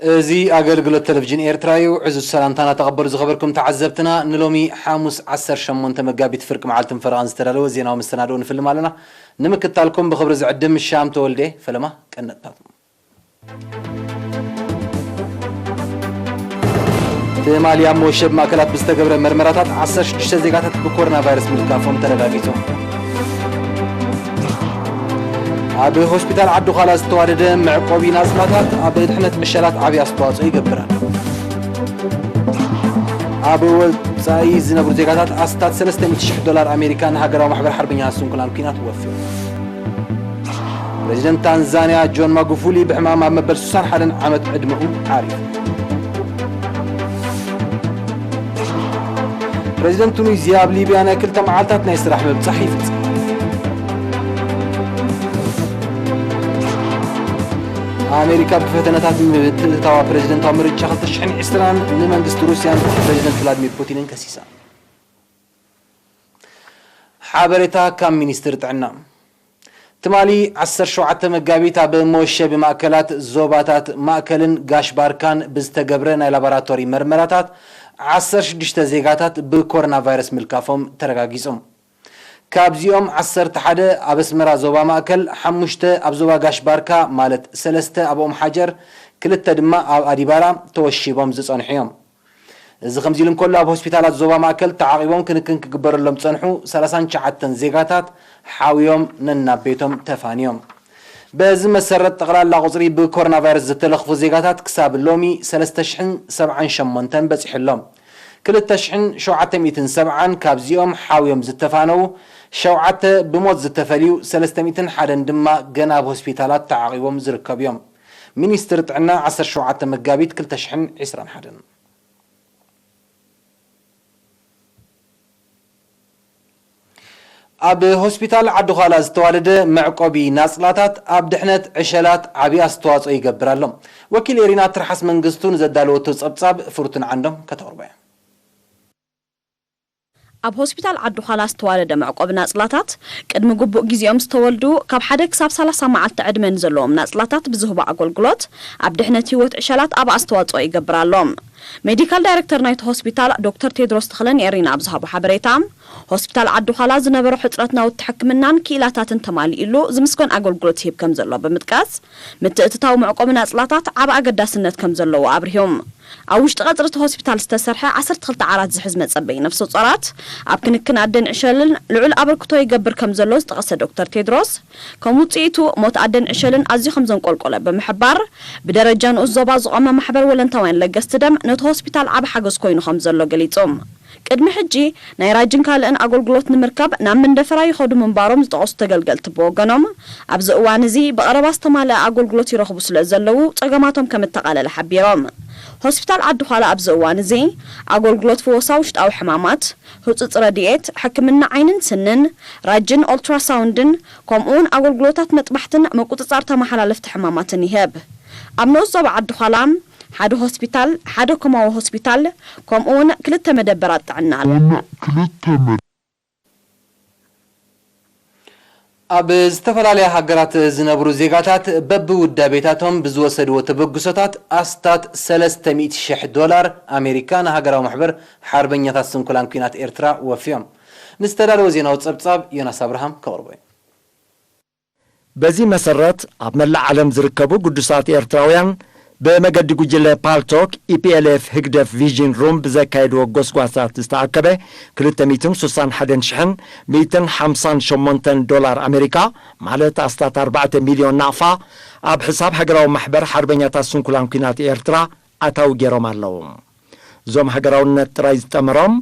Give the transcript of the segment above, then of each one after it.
እዚ ኣገልግሎት ቴሌቪዥን ኤርትራ እዩ። ዕዙዝ ሰላምታና ተቐበሉ ዝኸበርኩም ተዓዘብትና። ንሎሚ ሓሙስ ዓሰርተ ሸሞንተ መጋቢት ፍርቂ መዓልትን ፈረቓን ዝተዳለወ ዜናዊ መሰናድኦ ንፍልም ኣለና። ንምክታልኩም ብኽብሪ ዝዕድም ሻም ተወልደ። ፈለማ ቀነጥታቱ። ትማሊ ኣብ መወሸቢ ማእከላት ብዝተገብረ መርመራታት ዓሰርተ ሽዱሽተ ዜጋታት ብኮሮና ቫይረስ ምልካፎም ተረጋጊጹ። ኣብ ሆስፒታል ዓዲ ዃላ ዝተዋደደ መዕቆቢ ናጽላታት ኣብ ድሕነት ዕሸላት ዓቢ ኣስተዋጽኦ ይገብር ኣሎ። ኣብ ወጻኢ ዝነብሩ ዜጋታት ኣስታት ሰለስተ ሚእቲ ሽሕ ዶላር ኣሜሪካ ንሃገራዊ ማሕበር ሓርበኛታት ስንኩላን ኲናት ወፊዩ። ፕሬዚደንት ታንዛንያ ጆን ማጉፉሊ ብሕማም ኣብ መበል ሱሳን ሓደን ዓመት ዕድመኡ ዓሪፉ። ፕሬዚደንት ቱኒዝያ ኣብ ሊብያ ናይ ክልተ መዓልታት ናይ ስራሕ ምብጻሕ ይፍጽም። ኣሜሪካ ብፈተነታት ምትእትታዋ ፕሬዚደንታዊ ምርጫ ክልተ ሽሕን ዕስራን ንመንግስቲ ሩስያን ፕሬዚደንት ቭላድሚር ፑቲንን ከሲሳ። ሓበሬታ ካብ ሚኒስትሪ ጥዕና። ትማሊ ዓሰርተ ሸውዓተ መጋቢት ኣብ መወሸቢ ማእከላት ዞባታት ማእከልን ጋሽ ባርካን ብዝተገብረ ናይ ላቦራቶሪ መርመራታት ዓሰርተ ሽዱሽተ ዜጋታት ብኮሮና ቫይረስ ምልካፎም ተረጋጊጹ። ካብዚኦም ዓሰርተ ሓደ ኣብ ኣስመራ ዞባ ማእከል፣ ሓሙሽተ ኣብ ዞባ ጋሽ ባርካ ማለት ሰለስተ ኣብ ኦም ሓጀር፣ ክልተ ድማ ኣብ ኣዲባራ ተወሺቦም ዝጸንሑ እዮም። እዚ ከምዚ ኢሉ እንከሎ፣ ኣብ ሆስፒታላት ዞባ ማእከል ተዓቒቦም ክንክን ክግበረሎም ዝጸንሑ ሰላሳን ትሽዓተን ዜጋታት ሓውዮም ነናብ ቤቶም ተፋንዮም። በዚ መሰረት፣ ጠቕላላ ቁጽሪ ብኮሮና ቫይረስ ዝተለኽፉ ዜጋታት ክሳብ ሎሚ ሰለስተ ሽሕን ሰብዓን ሸሞንተን በጺሑ ኣሎ። ክልተ ሽሕን ሸውዓተ ሚእትን ሰብዓን ካብዚኦም ሓውዮም ዝተፋነዉ፣ ሸውዓተ ብሞት ዝተፈልዩ፣ ሰለስተ ሚእትን ሓደን ድማ ገና ኣብ ሆስፒታላት ተዓቒቦም ዝርከቡ እዮም። ሚኒስትሪ ጥዕና ዓሰርተ ሸውዓተ መጋቢት ክልተ ሽሕን ዕስራን ሓደን። ኣብ ሆስፒታል ዓዲ ዃላ ዝተዋደደ መዕቆቢ ናጽላታት ኣብ ድሕነት ዕሸላት ዓቢ ኣስተዋጽኦ ይገብር ኣሎ። ወኪል ኤሪና ትርሓስ መንግስቱ ንዘዳለወቶ ጸብጻብ ፍርቱን ዓንዶም ከተቕርቦ እያ። ኣብ ሆስፒታል ዓዲ ዃላ ዝተዋደደ መዕቆቢ ናጽላታት፣ ቅድሚ ግቡእ ግዜኦም ዝተወልዱ ካብ ሓደ ክሳብ ሰላሳ መዓልቲ ዕድመ ንዘለዎም ናጽላታት ብዝህቦ ኣገልግሎት፣ ኣብ ድሕነት ህይወት ዕሸላት ዓቢ ኣስተዋጽኦ ይገብር ኣሎ። ሜዲካል ዳይሬክተር ናይቲ ሆስፒታል ዶክተር ቴድሮስ ተኽለ ንኤሪና ኣብ ዝሃቦ ሓበሬታ፣ ሆስፒታል ዓዲ ዃላ ዝነበሮ ሕጽረት ናውቲ ሕክምናን ክኢላታትን ተማሊኡሉ ዝምስገን ኣገልግሎት ይህብ ከም ዘሎ ብምጥቃስ፣ ምትእትታው መዕቆቢ ናጽላታት ዓቢ ኣገዳስነት ከም ዘለዎ ኣብሪሁ። ኣብ ውሽጢ ቀጽሪ እቲ ሆስፒታል ዝተሰርሐ ዓሰርተ ክልተ ዓራት ዝሕዝ መጸበዪ ነፍሰ ጾራት ኣብ ክንክን ኣደን ዕሸልን ልዑል ኣበርክቶ ይገብር ከም ዘሎ ዝጠቐሰ ዶክተር ቴድሮስ፣ ከም ውጽኢቱ ሞት ኣደን ዕሸልን ኣዝዩ ከም ዘንቆልቆለ ብምሕባር፣ ብደረጃ ንኡስ ዞባ ዝቖመ ማሕበር ወለንታውያን ለገስቲ ደም ነቲ ሆስፒታል ዓቢ ሓገዝ ኮይኑ ከም ዘሎ ገሊጹ። ቅድሚ ሕጂ ናይ ራጅን ካልእን ኣገልግሎት ንምርካብ ናብ መንደፈራ ይኸዱ ምንባሮም ዝጠቐሱ ተገልገልቲ ብወገኖም፣ ኣብዚ እዋን እዚ ብቐረባ ዝተማልአ ኣገልግሎት ይረኽቡ ስለ ዘለዉ ጸገማቶም ከም እተቓለለ ሓቢሮም። ሆስፒታል ዓዲ ዃላ ኣብዚ እዋን እዚ ኣገልግሎት ፍወሳ ውሽጣዊ ሕማማት፣ ህጹጽ ረድኤት፣ ሕክምና ዓይንን ስንን፣ ራጅን ኦልትራሳውንድን፣ ከምኡውን ኣገልግሎታት መጥባሕትን ምቁጽጻር ተመሓላለፍቲ ሕማማትን ይህብ። ኣብ ንኡስ ዞባ ዓዲ ዃላ ሓደ ሆስፒታል፣ ሓደ ኮማዊ ሆስፒታል፣ ከምኡውን ክልተ መደበራት ጥዕና ኣሎ። ኣብ ዝተፈላለያ ሃገራት ዝነብሩ ዜጋታት በብውዳቤታቶም ብዝወሰድዎ ተበግሶታት ኣስታት ሰለስተ ሚእቲ ሽሕ ዶላር ኣሜሪካ ንሃገራዊ ማሕበር ሓርበኛታት ስንኩላን ኲናት ኤርትራ ወፍዮም። ንዝተዳለወ ዜናዊ ጸብጻብ ዮናስ ኣብርሃም ከቕርቦ እዩ። በዚ መሰረት፣ ኣብ መላእ ዓለም ዝርከቡ ግዱሳት ኤርትራውያን፣ ብመገዲ ጉጅለ ፓልቶክ፣ ኢ ፒ ኤል ኤፍ፣ ህግደፍ፣ ቪዥን ሩም ብዘካየድዎ ጎስጓሳት ዝተኣከበ ክልተ ሚእትን ሱሳን ሓደን ሽሕን ሚእትን ሓምሳን ሸሞንተን ዶላር ኣሜሪካ፣ ማለት ኣስታት ኣርባዕተ ሚልዮን ናቕፋ፣ ኣብ ሕሳብ ሃገራዊ ማሕበር ሓርበኛታት ስንኩላን ኲናት ኤርትራ ኣታዊ ገይሮም ኣለዉ። እዞም ሃገራውነት ጥራይ ዝጠመሮም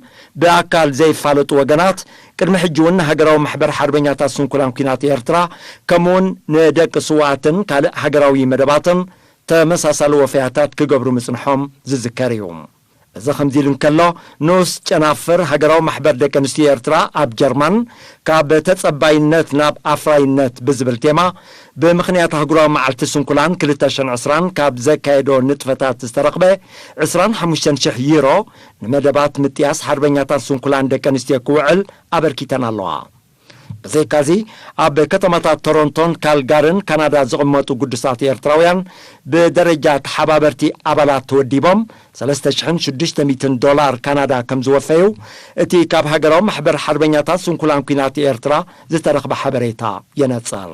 ብኣካል ዘይፋለጡ ወገናት፣ ቅድሚ ሕጂ እውን ንሃገራዊ ማሕበር ሓርበኛታት ስንኩላን ኲናት ኤርትራ፣ ከምኡውን ንደቂ ስውኣትን ካልእ ሃገራዊ መደባትን ተመሳሳሊ ወፈያታት ክገብሩ ምጽንሖም ዝዝከር እዩ። እዚ ከምዚ ኢሉ እንከሎ፣ ንኡስ ጨናፍር ሃገራዊ ማሕበር ደቂ ኣንስትዮ ኤርትራ ኣብ ጀርመን፣ ካብ ተጸባይነት ናብ ኣፍራይነት ብዝብል ቴማ፣ ብምኽንያት ኣህጉራዊ መዓልቲ ስንኩላን ክልተ ሽሕን ዕስራን ካብ ዘካየዶ ንጥፈታት ዝተረኽበ ዕስራን ሓሙሽተን ሽሕ ዩሮ ንመደባት ምጥያስ ሓርበኛታት ስንኩላን ደቂ ኣንስትዮ ክውዕል ኣበርኪተን ኣለዋ። ብዘይካዚ፣ ኣብ ከተማታት ቶሮንቶን ካልጋርን ካናዳ ዝቕመጡ ግዱሳት ኤርትራውያን ብደረጃ ተሓባበርቲ ኣባላት ተወዲቦም ሰለስተ ሽሕን ሽዱሽተ ሚእትን ዶላር ካናዳ ከም ዝወፈዩ እቲ ካብ ሃገራዊ ማሕበር ሓርበኛታት ስንኩላን ኲናት ኤርትራ ዝተረኽበ ሓበሬታ የነጽር።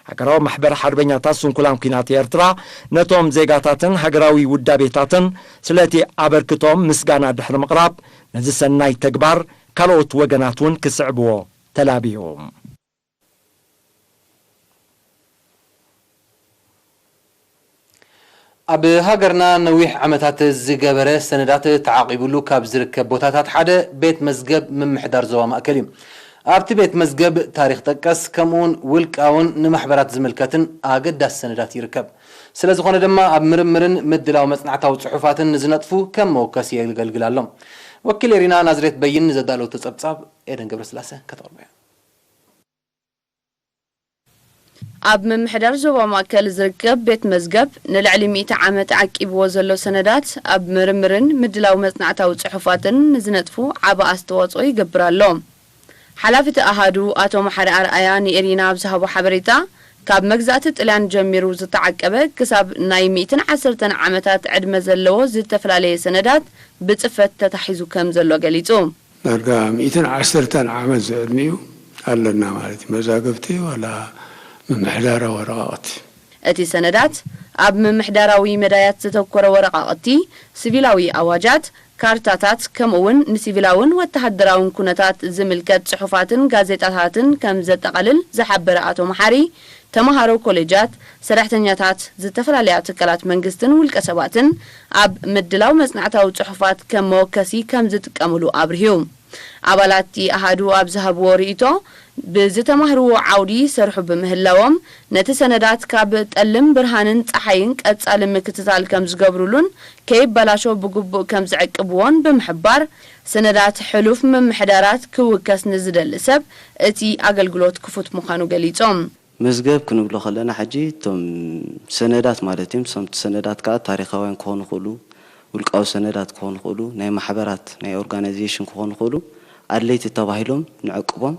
ሃገራዊ ማሕበር ሓርበኛታት ስንኩላን ኲናት ኤርትራ ነቶም ዜጋታትን ሃገራዊ ውዳቤታትን ስለቲ ኣበርክቶም ምስጋና ድሕሪ ምቕራብ፣ ነዚ ሰናይ ተግባር ካልኦት ወገናት እውን ክስዕብዎ ተላብዩ። ኣብ ሃገርና ነዊሕ ዓመታት ዝገበረ ሰነዳት ተዓቂቡሉ ካብ ዝርከብ ቦታታት ሓደ ቤት መዝገብ ምምሕዳር ዞባ ማእከል እዩ። ኣብቲ ቤት መዝገብ ታሪኽ ጠቀስ ከምኡውን ውልቃውን ንማሕበራት ዝምልከትን ኣገዳሲ ሰነዳት ይርከብ። ስለ ዝኾነ ድማ ኣብ ምርምርን ምድላው መጽናዕታዊ ጽሑፋትን ንዝነጥፉ ከም መወከሲ የገልግል ኣሎ። ወኪል ኤሪና ናዝሬት በይን ንዘዳለወቶ ጸብጻብ ኤደን ገብረስላሰ ከተቕርቦ እያ። ኣብ ምምሕዳር ዞባ ማእከል ዝርከብ ቤት መዝገብ ንልዕሊ ሚእቲ ዓመት ዓቂብዎ ዘሎ ሰነዳት ኣብ ምርምርን ምድላው መጽናዕታዊ ጽሑፋትን ንዝነጥፉ ዓቢ ኣስተዋጽኦ ይገብር ኣሎ። ሓላፊ እቲ ኣሃዱ ኣቶ መሓሪ ኣርኣያ ንኤሪና ኣብ ዝሃቦ ሓበሬታ፣ ካብ መግዛእቲ ጥልያን ጀሚሩ ዝተዓቀበ ክሳብ ናይ ሚእትን ዓሰርተን ዓመታት ዕድመ ዘለዎ ዝተፈላለየ ሰነዳት ብጽፈት ተታሒዙ ከም ዘሎ ገሊጹ። ዳርጋ ሚእትን ዓሰርተን ዓመት ዝዕድሚኡ ኣለና ማለት እዩ። መዛግብቲ ዋላ ምምሕዳራዊ ወረቓቕቲ። እቲ ሰነዳት ኣብ ምምሕዳራዊ መዳያት ዘተኮረ ወረቓቕቲ፣ ሲቪላዊ ኣዋጃት፣ ካርታታት፣ ከምኡውን ንሲቪላውን ወተሃደራውን ኩነታት ዝምልከት ጽሑፋትን ጋዜጣታትን ከም ዘጠቓልል ዝሓበረ ኣቶ መሓሪ፣ ተመሃሮ ኮሌጃት፣ ሰራሕተኛታት ዝተፈላለያ ትካላት መንግስትን ውልቀ ሰባትን ኣብ ምድላው መጽናዕታዊ ጽሑፋት ከም መወከሲ ከም ዝጥቀምሉ ኣብርሁ። ኣባላት እቲ ኣሃዱ ኣብ ዝሃብዎ ርእይቶ፣ ብዝተማህርዎ ዓውዲ ይሰርሑ ብምህላዎም፣ ነቲ ሰነዳት ካብ ጠልን ብርሃንን ጸሓይን ቀጻሊ ምክትታል ከም ዝገብሩሉን ከይበላሾ ብግቡእ ከም ዝዕቅብዎን ብምሕባር፣ ሰነዳት ሕሉፍ ምምሕዳራት ክውከስ ንዝደሊ ሰብ እቲ ኣገልግሎት ክፉት ምዃኑ ገሊጾም። መዝገብ ክንብሎ ከለና፣ ሕጂ እቶም ሰነዳት ማለት እዮም። እቶም ሰነዳት ከኣ ታሪኻውያን ክኾኑ ይኽእሉ፣ ውልቃዊ ሰነዳት ክኾኑ ይኽእሉ፣ ናይ ማሕበራት፣ ናይ ኦርጋናይዜሽን ክኾኑ ይኽእሉ፣ ኣድለይቲ ተባሂሎም ንዕቅቦም።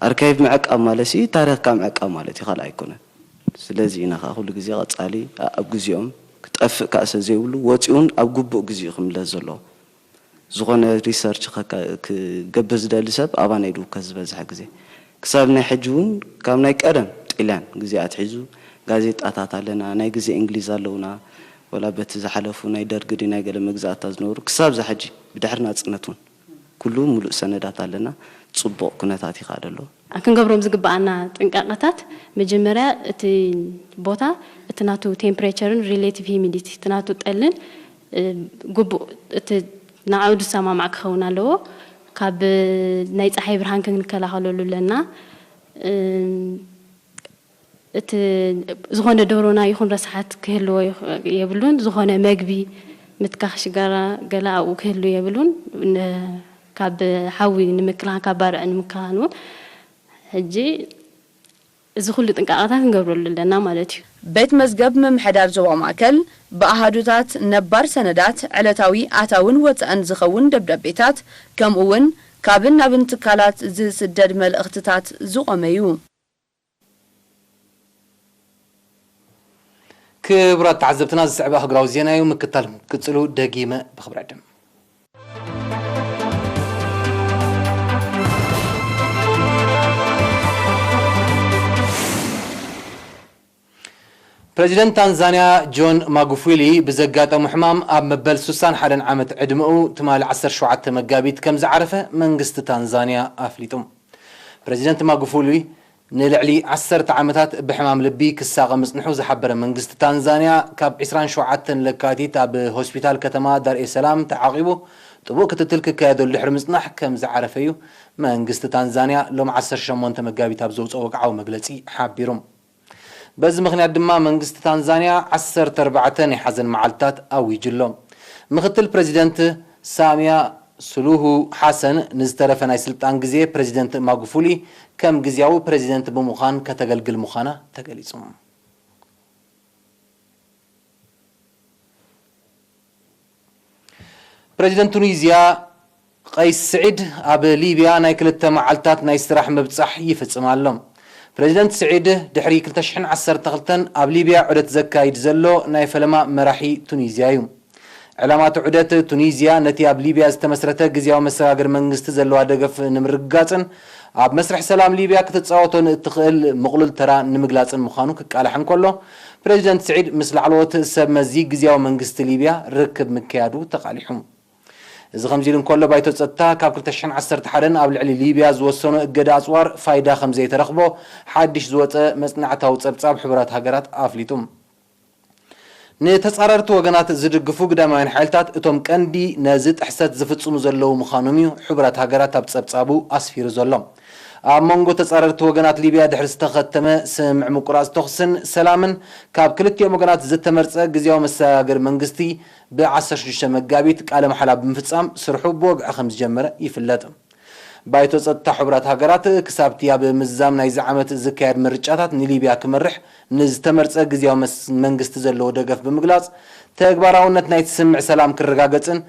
ኣርካይቭ ምዕቃብ ማለት ሲ ታሪኽካ ምዕቃብ ማለት እዩ፣ ካልእ ኣይኮነን። ስለዚ ኢና ከኣ ኩሉ ግዜ ቀጻሊ ኣብ ግዜኦም ክጠፍእ ከኣ ስለ ዘይብሉ፣ ወጺኡን ኣብ ግቡእ ግዜኡ ክምለስ ዘለዎ። ዝኾነ ሪሰርች ከካ-፣ ክገብር ዝደሊ ሰብ ኣባና እዩ ዝውከስ ዝበዝሐ ግዜ። ክሳብ ናይ ሕጂ እውን ካብ ናይ ቀደም ጥልያን ግዜ ኣትሒዙ ጋዜጣታት ኣለና፣ ናይ ግዜ እንግሊዝ ኣለውና፣ ወላ በቲ ዝሓለፉ ናይ ደርግ ድዩ ናይ ገለ መግዛእታ ዝነበሩ፣ ክሳብ ዛ ሕጂ ብድሕሪ ናጽነት እውን ኩሉ ሙሉእ ሰነዳት ኣለና። ጽቡቕ ኩነታት እዩ ከኣ ዘሎ። ኣብ ክንገብሮም ዝግብኣና ጥንቃቐታት፣ መጀመርያ እቲ ቦታ፣ እቲ ናቱ ቴምፕሬቸርን ሪሌቲቭ ሂሚዲቲ፣ እቲ ናቱ ጠልን፣ እ፣ ግቡእ፣ እቲ ንዕኡ ዝሰማማዕ ክኸውን ኣለዎ። ካብ ናይ ጸሓይ ብርሃን ክንከላኸለሉ ኣለና። እ፣ እቲ ዝኾነ ደሮና ይኹን ረስሓት ክህልዎ ይኽ-፣ የብሉን። ዝኾነ መግቢ፣ ምትካኽ ሽጋራ፣ ገለ ኣብኡ ክህሉ የብሉን። ን-፣ ካብ ሓዊ ንምክልኻን፣ ካብ ባርዕ ንምክልኻን እውን። ሕጂ እዚ ኩሉ ጥንቃቐታት ክንገብረሉ ኣለና ማለት እዩ። ቤት መዝገብ ምምሕዳር ዞባ ማእከል፣ ብኣሃዱታት ነባር ሰነዳት፣ ዕለታዊ ኣታውን ወጻእን ዝኸውን ደብዳቤታት፣ ከምኡ እውን ካብን ናብን ትካላት ዝስደድ መልእኽትታት ዝቖመ እዩ። ክቡራት ተዓዘብትና፣ ዝስዕብ ኣህጉራዊ ዜና እዩ። ምክታል ክትቅጽሉ ደጊመ ብኽብሪ ዕድም። ፕረዚደንት ታንዛንያ ጆን ማጉፉሊ ብዘጋጠሙ ሕማም ኣብ መበል ሱሳን ሓደን ዓመት ዕድመኡ ትማሊ ዓሰርተ ሸውዓተ መጋቢት ከም ዝዓረፈ መንግስቲ ታንዛንያ ኣፍሊጡ። ፕረዚደንት ማጉፉሊ ንልዕሊ ዓሰርተ ዓመታት ብሕማም ልቢ ክሳቐ ምጽንሑ ዝሓበረ መንግስቲ ታንዛንያ፣ ካብ ዕስራን ሸውዓተን ለካቲት ኣብ ሆስፒታል ከተማ ዳር ኤስ ሰላም ተዓቒቡ ጥቡቕ ክትትል ክካየደሉ ድሕሪ ምጽናሕ ከም ዝዓረፈ እዩ መንግስቲ ታንዛንያ ሎም ዓሰርተ ሸሞንተ መጋቢት ኣብ ዘውጽኦ ወግዓዊ መግለጺ ሓቢሩ። በዚ ምኽንያት ድማ መንግስቲ ታንዛንያ ዓሰርተ ኣርባዕተ ናይ ሓዘን መዓልትታት ኣዊጁ ኣሎ። ምኽትል ፕረዚደንት ሳምያ ስሉሁ ሓሰን ንዝተረፈ ናይ ስልጣን ግዜ ፕረዚደንት ማጉፉሊ ከም ግዝያዊ ፕረዚደንት ብምዃን ከተገልግል ምዃና ተገሊጹ። ፕረዚደንት ቱኒዝያ ቀይስ ስዒድ ኣብ ሊብያ ናይ ክልተ መዓልታት ናይ ስራሕ ምብጻሕ ይፍጽም ኣሎ። ፕረዚደንት ስዒድ ድሕሪ ክልተ ሽሕን ዓሰርተ ክልተን ኣብ ሊብያ ዑደት ዘካይድ ዘሎ ናይ ፈለማ መራሒ ቱኒዝያ እዩ። ዕላማ እቲ ዑደት ቱኒዝያ ነቲ ኣብ ሊብያ ዝተመስረተ ግዝያዊ መሰጋገሪ መንግስቲ ዘለዋ ደገፍ ንምርግጋጽን ኣብ መስርሕ ሰላም ሊብያ ክትጻወቶ ንእትኽእል ምቕሉል ተራ ንምግላጽን ምዃኑ ክቃላሕ እንከሎ፣ ፕረዚደንት ስዒድ ምስ ላዕለዎት ሰብ መዚ ግዝያዊ መንግስቲ ሊብያ ርክብ ምክያዱ ተቓሊሑ። እዚ ከምዚ ኢሉ እንከሎ፣ ባይቶ ጸጥታ ካብ ክልተ ሽሕን ዓሰርተ ሓደን ኣብ ልዕሊ ሊብያ ዝወሰኖ እገዳ ኣጽዋር ፋይዳ ከም ዘይተረኽቦ ሓድሽ ዝወጸ መጽናዕታዊ ጸብጻብ ሕቡራት ሃገራት ኣፍሊጡ። ንተጻረርቲ ወገናት ዝድግፉ ግዳማውያን ሓይልታት እቶም ቀንዲ ነዚ ጥሕሰት ዝፍጽሙ ዘለዉ ምዃኖም እዩ ሕቡራት ሃገራት ኣብ ጸብጻቡ ኣስፊሩ ዘሎ። ኣብ መንጎ ተጻረርቲ ወገናት ሊብያ ድሕሪ ዝተኸተመ ስምምዕ ምቁራጽ ተኹስን ሰላምን ካብ ክልቲኦም ወገናት ዝተመርጸ ግዝያዊ መሰጋገሪ መንግስቲ ብ ዓሰርተ ሽዱሽተ መጋቢት ቃለ መሓላ ብምፍጻም ስርሑ ብወግዒ ከም ዝጀመረ ይፍለጥ። ባይቶ ጸጥታ ሕቡራት ሃገራት ክሳብቲ ኣብ ምዝዛም ናይዚ ዓመት ዝካየድ ምርጫታት ንሊብያ ክመርሕ ንዝተመርጸ ግዝያዊ መስ-፣ መንግስቲ ዘለዎ ደገፍ ብምግላጽ፣ ተግባራውነት ናይቲ ስምምዕ ሰላም ክረጋገጽን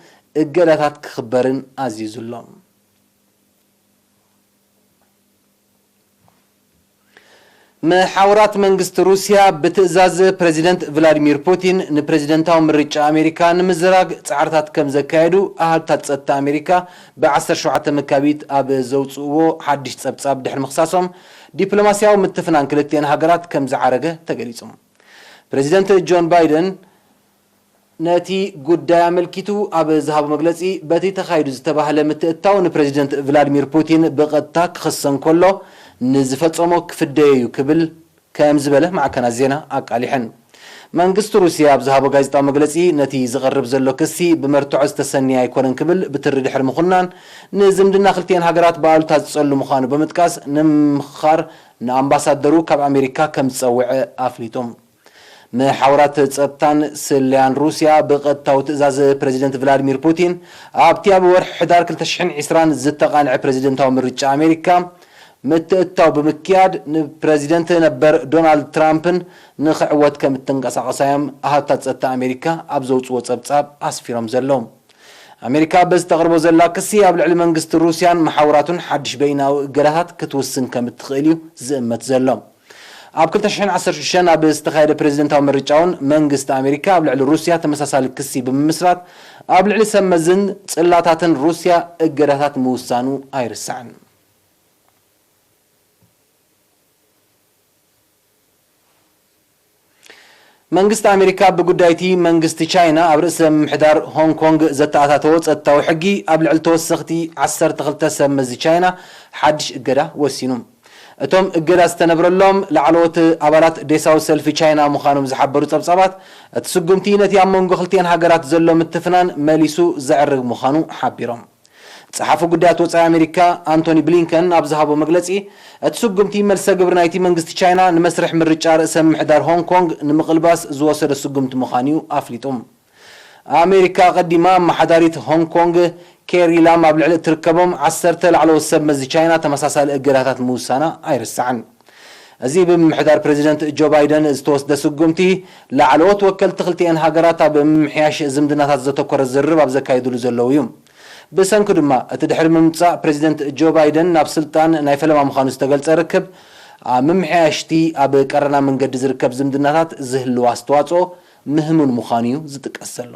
እገዳታት ክኽበርን ኣዚዙ ኣሎ። መሓውራት መንግስቲ ሩስያ ብትእዛዝ ፕረዚደንት ቭላዲሚር ፑቲን ንፕረዚደንታዊ ምርጫ ኣሜሪካ ንምዝራግ ጻዕርታት ከም ዘካየዱ ኣሃዱታት ጸጥታ ኣሜሪካ ብ ዓሰርተ ሸውዓተ መጋቢት ኣብ ዘውጽእዎ ሓድሽ ጸብጻብ ድሕሪ ምኽሳሶም፣ ዲፕሎማስያዊ ምትፍናን ክልቲኤን ሃገራት ከም ዝዓረገ ተገሊጹ። ፕረዚደንት ጆን ባይደን ነቲ ጉዳይ ኣመልኪቱ ኣብ ዝሃቦ መግለጺ፣ በቲ ተኻይዱ ዝተባህለ ምትእትታው ንፕረዚደንት ቭላድሚር ፑቲን ብቐጥታ ክኽሰ እንከሎ፣ ንዝፈጸሞ ክፍደዮ እዩ ክብል ከም ዝበለ ማዕከናት ዜና ኣቃሊሐን። መንግስቲ ሩስያ ኣብ ዝሃቦ ጋዜጣዊ መግለጺ፣ ነቲ ዝቐርብ ዘሎ ክሲ ብመርትዖ ዝተሰነየ ኣይኮነን ክብል ብትሪ ድሕሪ ምኹናን፣ ንዝምድና ክልቲኤን ሃገራት ብኣሉታ ዝጸሉ ምዃኑ ብምጥቃስ፣ ንምምኽኻር ንኣምባሳደሩ ካብ ኣሜሪካ ከም ዝጸውዐ ኣፍሊጡ። መሓውራት ጸጥታን ስለያን ሩስያ ብቐጥታዊ ትእዛዝ ፕረዚደንት ቭላድሚር ፑቲን ኣብቲ ኣብ ወርሒ ሕዳር ክልተ ሽሕን ዕስራን ዝተቓንዐ ፕረዚደንታዊ ምርጫ ኣሜሪካ ምትእትታው ብምክያድ ንፕረዚደንት ነበር ዶናልድ ትራምፕን ንኽዕወት ከም እተንቀሳቐሳ እዮም ኣሃዱታት ጸጥታ ኣሜሪካ ኣብ ዘውጽዎ ጸብጻብ ኣስፊሮም ዘለዉ። ኣሜሪካ በዚ ተቕርቦ ዘላ ክሲ ኣብ ልዕሊ መንግስቲ ሩስያን መሓውራቱን ሓድሽ በይናዊ እገዳታት ክትውስን ከም እትኽእል እዩ ዝእመት ዘሎ። ኣብ ክልተ ሽሕን ዓሰርተ ሽዱሽተን ኣብ ዝተኻየደ ፕረዚደንታዊ ምርጫ እውን መንግስቲ ኣሜሪካ ኣብ ልዕሊ ሩስያ ተመሳሳሊ ክሲ ብምምስራት ኣብ ልዕሊ ሰብ መዝን ጽላታትን ሩስያ እገዳታት ምውሳኑ ኣይርሳዕን። መንግስቲ ኣሜሪካ ብጉዳይ እቲ መንግስቲ ቻይና ኣብ ርእሰ ምምሕዳር ሆንግ ኮንግ ዘተኣታተዎ ጸጥታዊ ሕጊ ኣብ ልዕሊ ተወሰኽቲ ዓሰርተ ክልተ ሰብ መዚ ቻይና ሓድሽ እገዳ ወሲኑ። እቶም እገዳ ዝተነብረሎም ላዕለዎት ኣባላት ዴሳዊ ሰልፊ ቻይና ምዃኖም ዝሓበሩ ጸብጻባት፣ እቲ ስጉምቲ ነቲ ኣብ መንጎ ክልቲኤን ሃገራት ዘሎ ምትፍናን መሊሱ ዘዕርግ ምዃኑ ሓቢሮም። ጸሓፊ ጉዳያት ወጻኢ ኣሜሪካ ኣንቶኒ ብሊንከን ኣብ ዝሃቦ መግለጺ፣ እቲ ስጉምቲ መልሰ ግብሪ ናይቲ መንግስቲ ቻይና ንመስርሕ ምርጫ ርእሰ ምምሕዳር ሆንግ ኮንግ ንምቕልባስ ዝወሰዶ ስጉምቲ ምዃኑ እዩ ኣፍሊጡ። ኣሜሪካ ኣቐዲማ ኣመሓዳሪት ሆንግ ኮንግ ኬሪ ላም ኣብ ልዕሊ እትርከቦም ዓሰርተ ላዕለዎት ሰብ መዚ ቻይና ተመሳሳሊ እገዳታት ምውሳና ኣይርሳዕን። እዚ ብምምሕዳር ፕረዚደንት ጆ ባይደን ዝተወስደ ስጉምቲ፣ ላዕለዎት ወከልቲ ክልቲኤን ሃገራት ኣብ ምምሕያሽ ዝምድናታት ዘተኮረ ዝርርብ ኣብ ዘካይድሉ ዘለዉ እዩ። ብሰንኩ ድማ፣ እቲ ድሕሪ ምምጻእ ፕረዚደንት ጆ ባይደን ናብ ስልጣን ናይ ፈለማ ምዃኑ ዝተገልጸ ርክብ፣ ኣብ ምምሕያሽቲ ኣብ ቀረና መንገዲ ዝርከብ ዝምድናታት ዝህልዎ ኣስተዋጽኦ ምህሙን ምዃኑ እዩ ዝጥቀስ ዘሎ።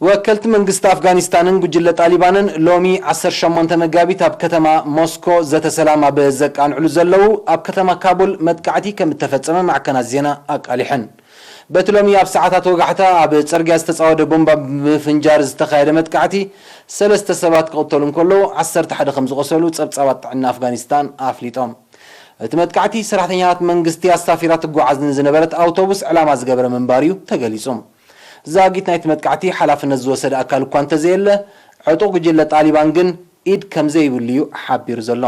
ወከልቲ መንግስቲ ኣፍጋኒስታንን ጉጅለ ጣሊባንን ሎሚ ዓሰርተ ሸሞንተ መጋቢት ኣብ ከተማ ሞስኮ ዘተ ሰላም ኣብ ዘቃንዕሉ ዘለዉ፣ ኣብ ከተማ ካቡል መጥቃዕቲ ከም እተፈጸመ ማዕከናት ዜና ኣቃሊሐን። በቲ ሎሚ ኣብ ሰዓታት ወጋሕታ ኣብ ጽርግያ ዝተጻወደ ቦምባ ብምፍንጃር ዝተኻየደ መጥቃዕቲ ሰለስተ ሰባት ክቕተሉ እንከለዉ፣ ዓሰርተ ሓደ ከም ዝቖሰሉ ጸብጻባት ጥዕና ኣፍጋኒስታን ኣፍሊጦም። እቲ መጥቃዕቲ ሰራሕተኛታት መንግስቲ ኣሳፊራ ትጓዓዝ ንዝነበረት ኣውቶቡስ ዕላማ ዝገበረ ምንባሩ እዩ ተገሊጹ። ዛጊት ናይቲ መጥቃዕቲ ሓላፍነት ዝወሰደ ኣካል እኳ እንተዘየለ፣ ዕጡቕ ጉጅለ ጣሊባን ግን ኢድ ከም ዘይብሉ እዩ ሓቢሩ ዘሎ።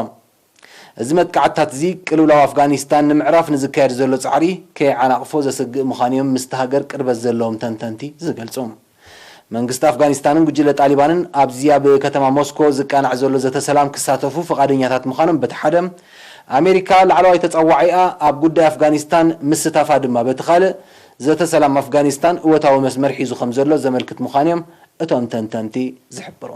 እዚ መጥቃዕትታት እዚ ቅልውላው ኣፍጋኒስታን ንምዕራፍ ንዝካየድ ዘሎ ጻዕሪ ከይዓናቕፎ ዘስግእ ምዃኑ እዮም ምስቲ ሃገር ቅርበት ዘለዎም ተንተንቲ ዝገልጹ። መንግስቲ ኣፍጋኒስታንን ጉጅለ ጣሊባንን ኣብዚ ኣብ ከተማ ሞስኮ ዝቃናዕ ዘሎ ዘተ ሰላም ክሳተፉ ፍቓደኛታት ምዃኖም በቲ ሓደ፣ ኣሜሪካ ላዕለዋይ ተጸዋዒኣ ኣብ ጉዳይ ኣፍጋኒስታን ምስታፋ ድማ በቲ ካልእ ዘተ ሰላም ኣፍጋኒስታን እወታዊ መስመር ሒዙ ከም ዘሎ ዘመልክት ምዃኑ እዮም እቶም ተንተንቲ ዝሕብሩ።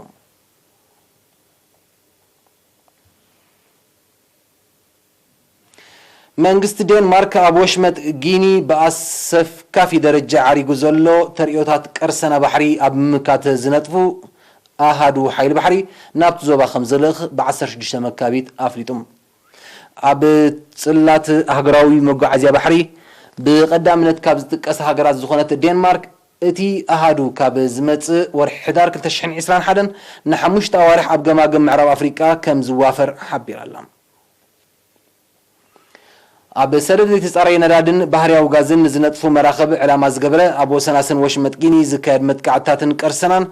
መንግስቲ ዴንማርክ ኣብ ወሽመጥ ጊኒ ብኣሰካፊ ደረጃ ዓሪጉ ዘሎ ተርእዮታት ቀርሰና ባሕሪ ኣብ ምምካት ዝነጥፉ ኣሃዱ ሓይሊ ባሕሪ ናብቲ ዞባ ከም ዘልእኽ ብ ዓሰርተ ሽዱሽተ መጋቢት ኣፍሊጡ። ኣብ ጽላት ሃገራዊ መጓዓዝያ ባሕሪ ብቐዳምነት ካብ ዝጥቀሳ ሃገራት ዝኾነት ዴንማርክ፣ እቲ ኣሃዱ ካብ ዝመጽእ ወርሒ ሕዳር ክልተ ሽሕን ዕስራን ሓደን ንሓሙሽተ ኣዋርሕ ኣብ ገማግም ምዕራብ ኣፍሪቃ ከም ዝዋፈር ሓቢራ ኣላ። ኣብ ሰደድ ዘይተጻረየ ነዳድን ባህርያዊ ጋዝን ንዝነጥፉ መራኽብ ዕላማ ዝገበረ ኣብ ወሰናስን ወሽመጥ ጊኒ ዝካየድ መጥቃዕትታትን ቀርሰናን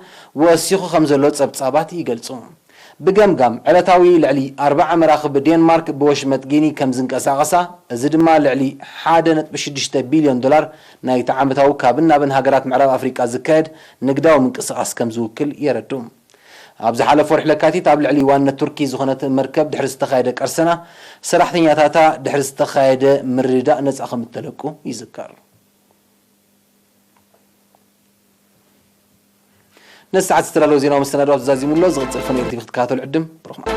ወሲኹ ከም ዘሎ ጸብጻባት ይገልጹ። ብገምጋም ዕለታዊ ልዕሊ ኣርብዓ መራኽብ ዴንማርክ ብወሽመጥ ጊኒ ከም ዝንቀሳቐሳ፣ እዚ ድማ ልዕሊ ሓደ ነጥቢ ሽዱሽተ ቢልዮን ዶላር ናይቲ ዓመታዊ ካብን ናብን ሃገራት ምዕራብ ኣፍሪቃ ዝካየድ ንግዳዊ ምንቅስቓስ ከም ዝውክል የረድኡ። ኣብ ዝሓለፈ ወርሒ ለካቲት ኣብ ልዕሊ ዋነት ቱርኪ ዝኾነት መርከብ ድሕሪ ዝተኻየደ ቀርሰና፣ ሰራሕተኛታታ ድሕሪ ዝተኻየደ ምርድዳእ ነጻ ከም እተለቁ ይዝከር። ነዚ ሰዓት ዝተዳለወ ዜናዊ መሰናድኦ ተዛዚሙ ኣሎ። ዝቕጽል ፈነወ ቲቪ ክትከታተሉ ዕድም ብሩኽ መዓልቲ።